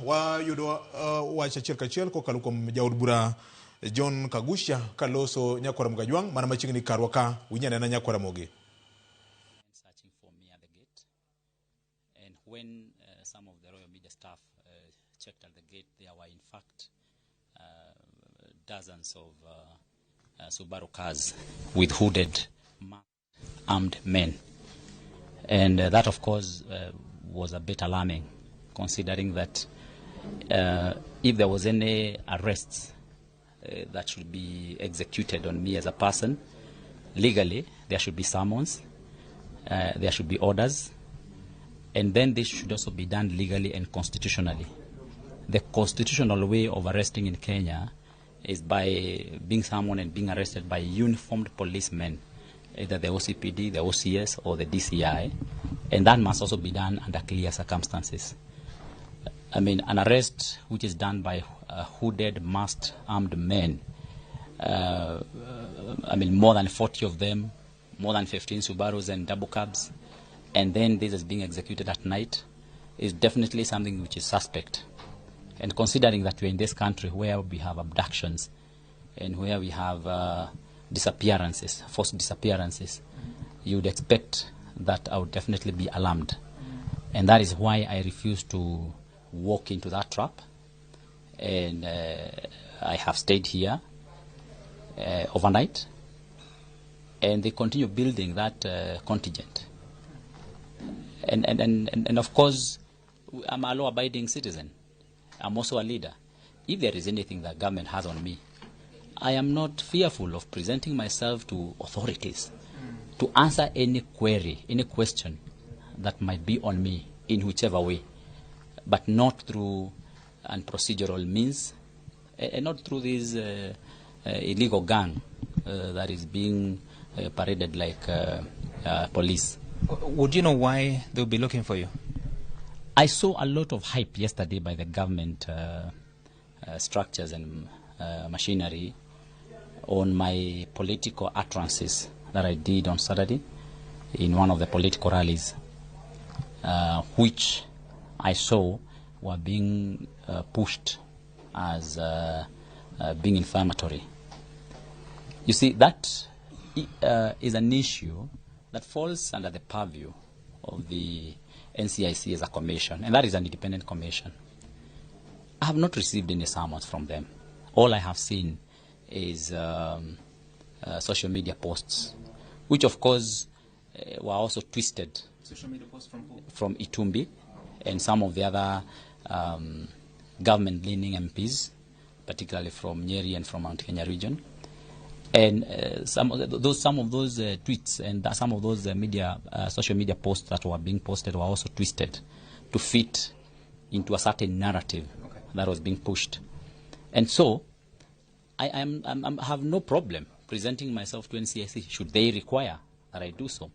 Wayudo wach achiel kachiel kokalo kuom jaod bura John Kaguchia kaloso Nyakwar Mgajwang' mana machiegni karwa ka winj anena Nyakwar Ramogi. Searching for me at the gate. And when some of the Royal Media staff checked at the gate, there were in fact dozens of Subaru cars with hooded, armed men. And that, of course, was a bit alarming, considering that if there was any arrests that should be executed on me as a person, legally, there should be summons, there should be orders, and then this should also be done legally and constitutionally. The constitutional way of arresting in Kenya is by being summoned and being arrested by uniformed policemen, either the OCPD, the OCS, or the DCI, and that must also be done under clear circumstances. I mean, an arrest which is done by hooded, masked, armed men, I mean, more than 40 of them, more than 15 Subarus and double cabs, and then this is being executed at night, is definitely something which is suspect. And considering that we're in this country where we have abductions and where we have disappearances, forced disappearances, you would expect that I would definitely be alarmed. And that is why I refuse to walk into that trap. And I have stayed here overnight. And they continue building that contingent. And of course, I'm a law-abiding citizen. I'm also a leader. If there is anything that government has on me, I am not fearful of presenting myself to authorities to answer any query, any question that might be on me in whichever way, but not through unprocedural means, and not through this illegal gang that is being paraded like police. Would you know why they'll be looking for you? I saw a lot of hype yesterday by the government structures and machinery on my political utterances that I did on Saturday in one of the political rallies, which I saw were being pushed as being inflammatory. You see, that is an issue that falls under the purview of the NCIC as a commission, and that is an independent commission. I have not received any summons from them. All I have seen is social media posts, which of course were also twisted. Social media posts from who? From Itumbi and some of the other government-leaning MPs, particularly from Nyeri and from Mount Kenya region. And some of those tweets and some of those social media posts that were being posted were also twisted to fit into a certain narrative that was being pushed. And so I have no problem presenting myself to NCIC should they require that I do so.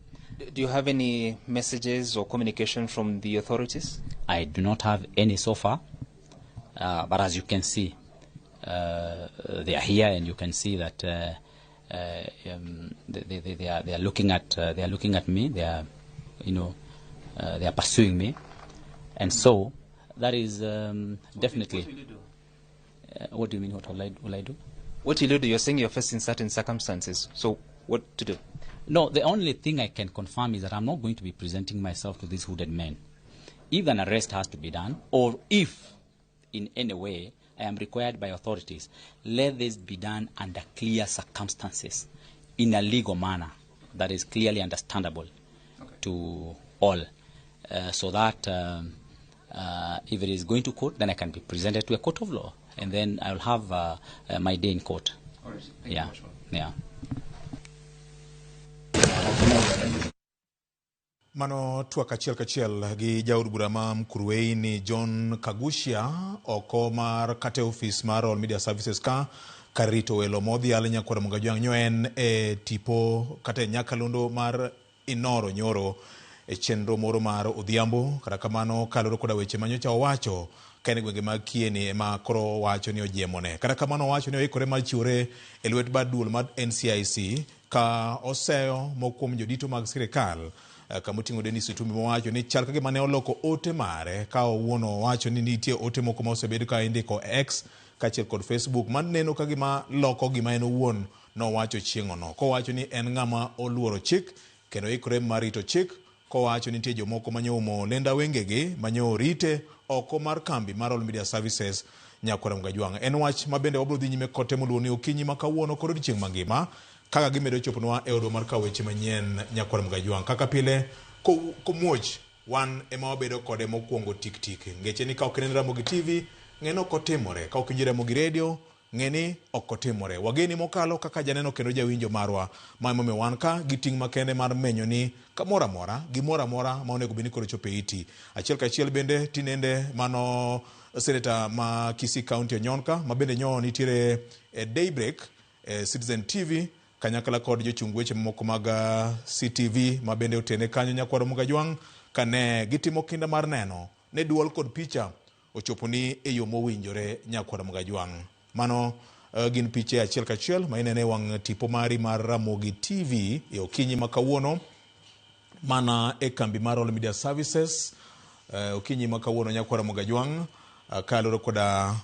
Do you have any messages or communication from the authorities? I do not have any so far, but as you can see, they are here, and you can see that they are looking at me. They are, you know, they are pursuing me, and so that is definitely. What will you do? What do you mean? What will I do? What will you do? You're saying you're facing certain circumstances. So what to do? No, the only thing I can confirm is that I'm not going to be presenting myself to these hooded men. If an arrest has to be done, or if in any way I am required by authorities, let this be done under clear circumstances, in a legal manner that is clearly understandable to all, so that if it is going to court, then I can be presented to a court of law, and then I will have my day in court. All right. Thank you much. Yeah. Mano twak achiel kachiel gi jaod bura ma Mukurweini John Kaguchia oko mar kata e ofis mar Royal Media Services ka kar rito welo modhial Nyakwar Mugajwang' nyo en e tipo kata e nyakalondo mar Inoro nyoro e chenro moro mar odhiambo. Kata kamano kaluwore koda weche manyocha owacho ka en e gwenge mag Kieni ema koro wacho ni ojiemone. Kata kamano owacho ni oikore mar chiwore e lwet bad duol mar NCIC ka oseyo moko kuom jodito mag sirikal. Kamoting'o Dennis Itumbi mowacho ni chal ka gima ne oloko ote mare ka owuon owacho ni nitie ote moko ma osebed ka indiko X kaachiel kod Facebook maneno ka gima loko gima en owuon nowacho chieng'ono, kowacho ni en ng'ama oluoro chik kendo ikore mar rito chik, kowacho nitie jomoko manyoumo lenda wengegi manyo rite oko mar kambi mar All Media Services Nyakwar Mgajwang'. En wach ma bende wabiro dhi nyime kod temo luwo ni okinyi ma kawuono kod odiechieng' mangima kaka gimedo choponwa e odwa mar kawo weche manyien Nyakwar Mgajwang'. Kaka pile komuoch wan ema wabedo kode mokwongo tik tik. Ngeche ni ka ok ineno Ramogi TV, ng'e ni ok otimore. Ka ok iwinjo Ramogi Radio, ng'e ni ok otimore. Wageni mokalo kaka janeno kendo jawinjo marwa. Ma emomiyo wan ka gi ting' makende mar menyo ni kamoro amora, gimoro amora ma onego bed ni koro chopo e iti. Achiel kachiel bende tinende mano seneta ma Kisii County Onyonka, ma bende nyo nitiere e Daybreak e Citizen TV kanyakla kod jochung weche mamoko mag CTV ma bende otene kanyo Nyakwar Mugajwang' kane gitimo kinda mar neno ne duol kod picha ochopo ni e yo mowinjore Nyakwar Mugajwang'. Mano gin piche achiel kachiel ma inene e wang' tipo mari mar Ramogi TV e okinyi ma kawuono mana e kambi mar All Media Services okinyi ma kawuono Nyakwar Mugajwang' kaluwore koda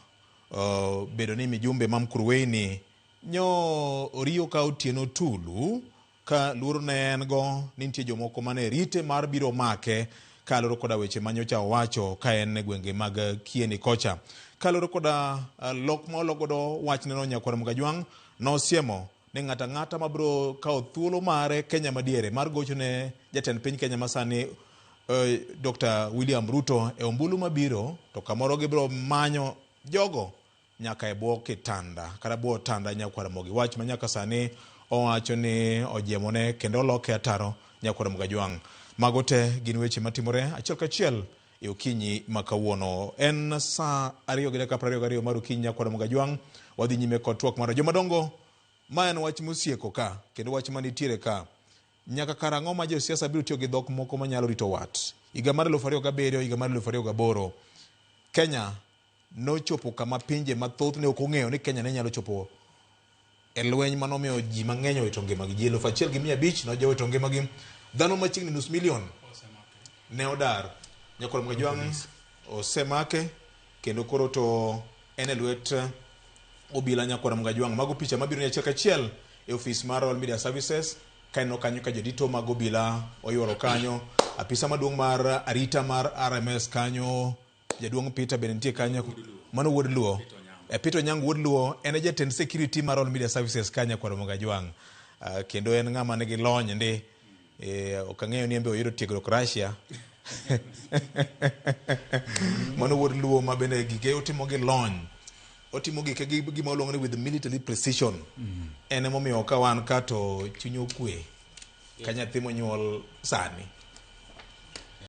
bedo ni mijumbe ma Mkurweini nyo oriyo ka otieno tulu ka luoro ne en go ni nitie jomoko mane rite mar biro make kaluwore koda weche manyocha owacho ka en e gwenge mag Kieni kocha. Kaluwore koda lok ma olok godo wachneno Nyakwar Mugajwang' nosiemo ni ng'ato ang'ata mabiro kawo thuolo mare Kenya madiere mar gocho ne jatend piny Kenya masani Dr. William Ruto e ombulu mabiro, to kamoro gibiro manyo jogo nyaka e bwo kitanda kata bwo otanda Nyakwar Ramogi. Wach ma nyaka sani owacho ni ojiemone kendo oloke ataro Nyakwar Mugajwang'. Mago te gin weche matimore achiel kachiel e okinyi ma kawuono. En saa 2:22 mar okinyi Nyakwar Mugajwang'. Wadhi nyime kod twak mar jomadongo. Ma en wach mosieko ka kendo wach manitiere ka. Nyaka karang'o ma josiasa biro tiyo gi dhok moko manyalo rito wat? Higa mar 2007, higa mar 2008, Kenya nochopo kama pinje mathoth ne ok ong'eyo ni Kenya ne nyalo chopo e lweny manomiyo ji mang'eny owito ngimagi. Ji 1500 nojowito ngimagi. Dhano machiegni nus milion ne odar. Nyakwar Mugajwang' osemake kendo koro to en e lwet obila Nyakwar Mugajwang'. Mago picha mabiro ni achiel kachiel e ofis mar All Media Services ka ineno kanyo ka jodito mag obila oyuoro kanyo. Apisa maduong' mar arita mar RMS kanyo jaduong' Peter bende nitie kanyo. Mano wuod Luo. Peter Onyango wuod Luo en e jatend security mar All Media Services ka Nyakwar Mugajwang'. Kendo en ng'ama nigi lony ndi. Ok ang'eyo ni en be oyudo tiegruok Russia. Mano wuod Luo ma bende gike otimo gi lony. Otimo gike gi gima waluongo ni with military precision. En emomiyo ka wan ka to chuny okwe. Ka nyathi monyuol sani.